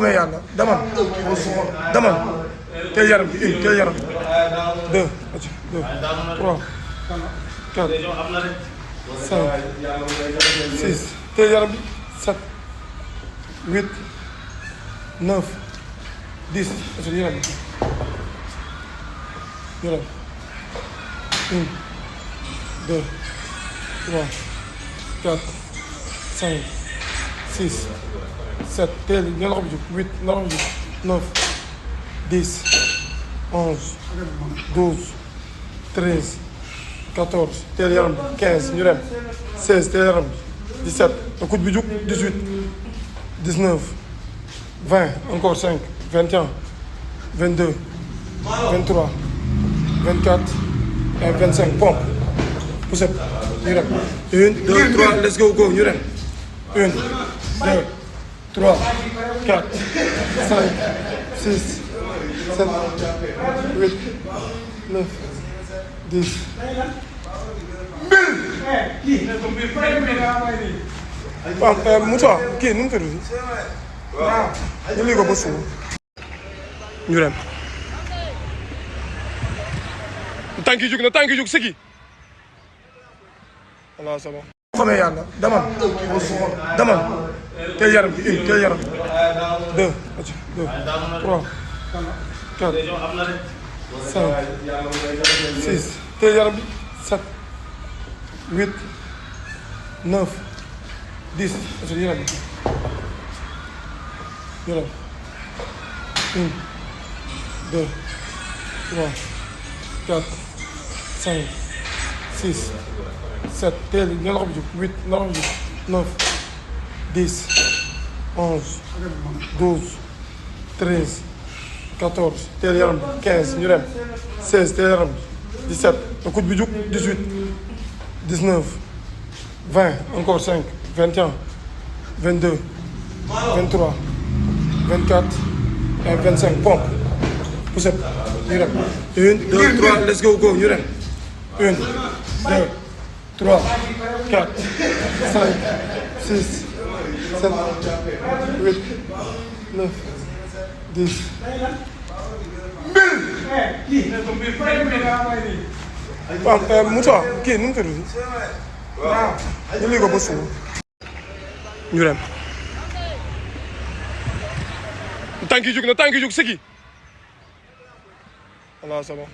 soobee yàlla demal demal teel yaram bi une teel yaram bi deux trois quatre cinq six teel yaram bi sept huit neuf dix yaram bi yaram une deux trois quatre cinq six sept teel yi loxo bi jóg huit loxo bi jóg neuf dix onze douze treize quatorze teel yaram bi quinze ñu dem seize teel yaram bi 17 na coude bi jóg 18 19 20 encore 5 21 22 23 24 et 25 pompe poussette ñu dem 1 2 3 let's go go ñu dem 1 2 3 4 5 6 7 8 9 10 waaw Moussa kii nu mu tudd waaw ñu lii ko ba suuf ñu dem tànk yi jug na tànk yi jug sigi voilà c'est bon xamee yàlla demal teel yaram bi une teel yaram bi deux trois quatre cinq six teel yaram bi sept huit neuf 10 yaram bi yaram 1 2 3 4 5 6 7 teel yi loxo bi jóg 8 loxo bi jóg 9 10 11 12 13 14 teel yaram bi 15 ñu dem 16 teel yaram bi 17 na coude bi jóg 18 19 20 encore 5 21 22 23 24 et 25 pompe poussette ñu dem 1 2 3 let's go go ñu dem 1 2 3 4 5 6 7 8 9 10 waaw Moussa kii nu mu tudd waaw ñu lii ko ba suuf ñu dem tànk yi jug na tànk yi jug sigi voilà c'est bon